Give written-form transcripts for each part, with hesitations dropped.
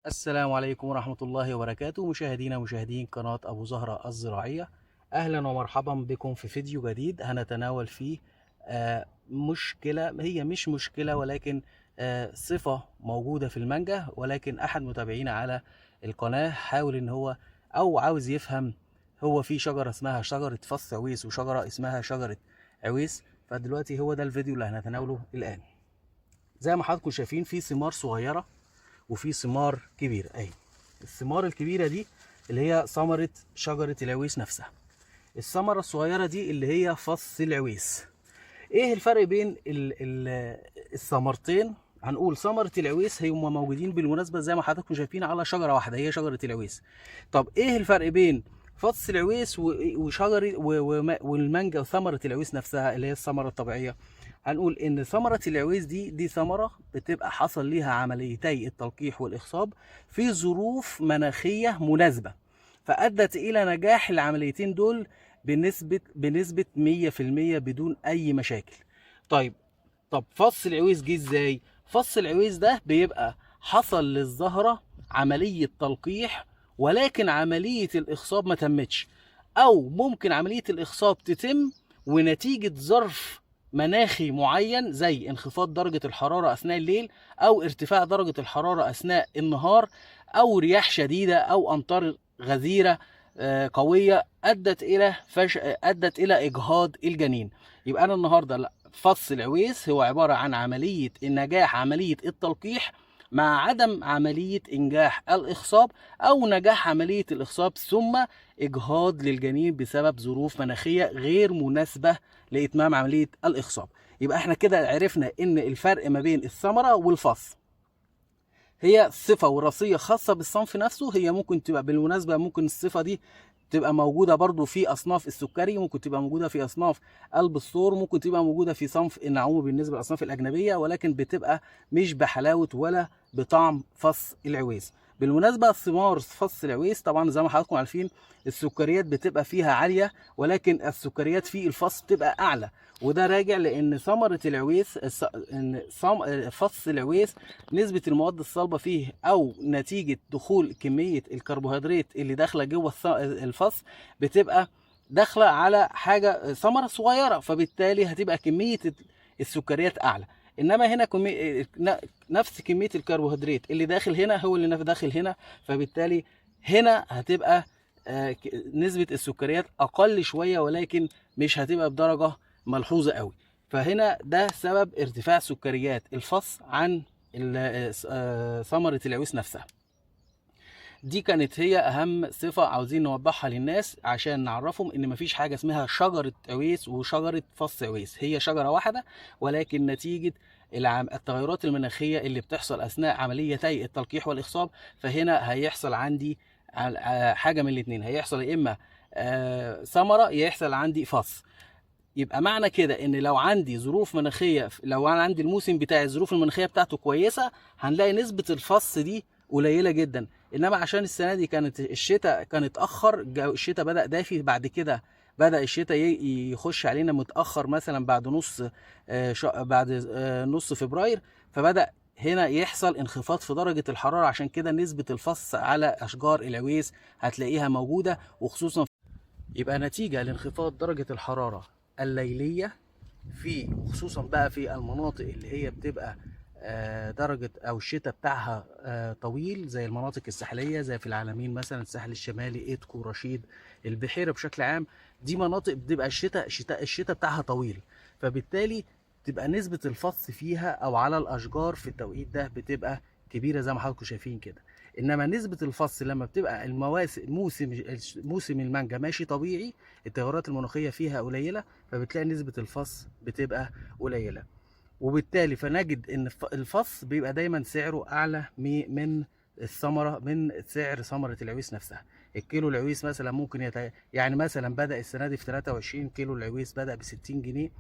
السلام عليكم ورحمة الله وبركاته. مشاهدينا ومشاهدين قناة أبو زهرة الزراعية، أهلا ومرحبا بكم في فيديو جديد هنتناول فيه مشكلة، هي مش مشكلة ولكن صفة موجودة في المانجا، ولكن أحد متابعينا على القناة حاول إن هو أو عاوز يفهم هو في شجرة اسمها شجرة فص عويس وشجرة اسمها شجرة عويس. فدلوقتي هو ده الفيديو اللي هنتناوله الآن. زي ما حضراتكم شايفين في ثمار صغيرة وفي ثمار كبيرة، اهي الثمار الكبيرة دي اللي هي ثمرة شجرة العويس نفسها، الثمرة الصغيرة دي اللي هي فص العويس. ايه الفرق بين الثمرتين؟ هنقول ثمرة العويس هي هم موجودين بالمناسبة زي ما حضراتكم شايفين على شجرة واحدة، هي شجرة العويس. طب ايه الفرق بين فص العويس وشجرة والمانجا وثمرة العويس نفسها اللي هي الثمرة الطبيعية؟ هنقول ان ثمرة العويس دي ثمرة بتبقى حصل ليها عمليتي التلقيح والإخصاب في ظروف مناخية مناسبة، فأدت إلى نجاح العمليتين دول بنسبة 100% بدون أي مشاكل. طيب طب فص العويس جه ازاي؟ فص العويس ده بيبقى حصل للزهرة عملية تلقيح ولكن عملية الإخصاب ما تمتش، أو ممكن عملية الإخصاب تتم ونتيجة ظرف مناخي معين زي انخفاض درجة الحرارة أثناء الليل أو ارتفاع درجة الحرارة أثناء النهار أو رياح شديدة أو أمطار غزيرة قوية أدت إلى إجهاض الجنين. يبقى أنا النهاردة فص العويس هو عبارة عن عملية النجاح، عملية التلقيح مع عدم عملية إنجاح الإخصاب أو نجاح عملية الإخصاب ثم إجهاض للجنين بسبب ظروف مناخية غير مناسبة لإتمام عملية الإخصاب. يبقى احنا كده عرفنا إن الفرق ما بين الثمرة والفص هي صفة وراثية خاصة بالصنف نفسه. هي ممكن تبقى بالمناسبة ممكن الصفة دي تبقى موجودة برضو في أصناف السكري، ممكن تبقى موجودة في أصناف قلب الثور، ممكن تبقى موجودة في صنف النعومي بالنسبة للأصناف الأجنبية، ولكن بتبقى مش بحلاوة ولا بطعم فص العويس. بالمناسبة ثمار فص العويس طبعا زي ما حضراتكم عارفين السكريات بتبقى فيها عالية، ولكن السكريات في الفص بتبقى أعلى، وده راجع لأن ثمرة العويس إن فص العويس نسبة المواد الصلبة فيه أو نتيجة دخول كمية الكربوهيدرات اللي داخلة جوه الفص بتبقى داخلة على حاجة ثمرة صغيرة، فبالتالي هتبقى كمية السكريات أعلى. إنما هنا نفس كمية الكربوهيدرات اللي داخل هنا هو اللي داخل هنا، فبالتالي هنا هتبقى نسبة السكريات أقل شوية، ولكن مش هتبقى بدرجة ملحوظة قوي. فهنا ده سبب ارتفاع سكريات الفص عن ثمرة العويس نفسها. دي كانت هي أهم صفة عاوزين نوضحها للناس عشان نعرفهم إن مفيش حاجة اسمها شجرة عويس وشجرة فص عويس، هي شجرة واحدة، ولكن نتيجة التغيرات المناخية اللي بتحصل أثناء عمليتي التلقيح والإخصاب، فهنا هيحصل عندي حاجة من الاتنين، هيحصل يا إما ثمرة يا يحصل عندي فص. يبقى معنى كده ان لو عندي ظروف مناخيه، لو انا عندي الموسم بتاع الظروف المناخية بتاعته كويسة، هنلاقي نسبه الفص دي قليله جدا. انما عشان السنة دي كانت الشتاء كان اتاخر، الشتاء بدا دافي، بعد كده بدا الشتاء يخش علينا متاخر، مثلا بعد نص بعد نص فبراير، فبدا هنا يحصل انخفاض في درجه الحرارة. عشان كده نسبه الفص على اشجار العويس هتلاقيها موجودة، وخصوصا يبقى نتيجة لانخفاض درجه الحرارة الليلية في وخصوصا بقى في المناطق اللي هي بتبقى درجة أو الشتاء بتاعها طويل، زي المناطق الساحلية زي في العالمين مثلا، الساحل الشمالي، إيدكو، رشيد، البحيرة بشكل عام، دي مناطق بتبقى الشتاء بتاعها طويل، فبالتالي تبقى نسبة الفص فيها أو على الأشجار في التوقيت ده بتبقى كبيرة زي ما حضراتكم شايفين كده. إنما نسبة الفص لما بتبقى المواسم موسم المانجا ماشي طبيعي، التغيرات المناخية فيها قليلة، فبتلاقي نسبة الفص بتبقى قليلة، وبالتالي فنجد إن الفص بيبقى دايما سعره أعلى من الثمرة، من سعر ثمرة العويس نفسها. الكيلو العويس مثلا ممكن يعني مثلا بدأ السنة دي في 23 كيلو العويس بدأ ب60 جنيه،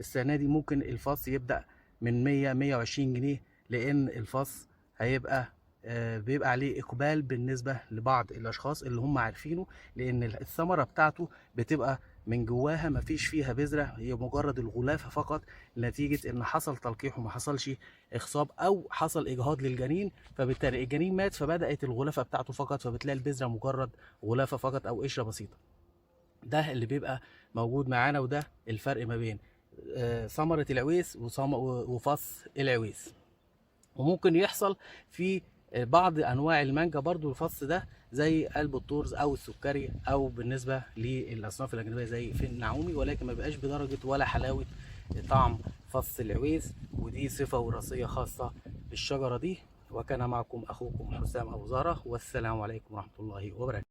السنة دي ممكن الفص يبدأ من 100 120 جنيه، لأن الفص هيبقى بيبقى عليه إقبال بالنسبة لبعض الأشخاص اللي هم عارفينه، لأن الثمرة بتاعته بتبقى من جواها مفيش فيها بذرة، هي مجرد الغلافة فقط، نتيجة ان حصل تلقيح وما حصلش اخصاب او حصل اجهاض للجنين، فبالتالي الجنين مات فبدأت الغلافة بتاعته فقط، فبتلاقي البذرة مجرد غلافة فقط او قشرة بسيطة. ده اللي بيبقى موجود معانا، وده الفرق ما بين ثمرة العويس وفص العويس. وممكن يحصل في بعض انواع المانجا برضو الفص ده، زي قلب الطورز او السكري، او بالنسبة للاصناف الاجنبية زي في النعومي، ولكن ما بيبقاش بدرجة ولا حلاوة طعم فص العويس، ودي صفة وراثية خاصة بالشجرة دي. وكان معكم اخوكم حسام ابو زهره، والسلام عليكم ورحمة الله وبركاته.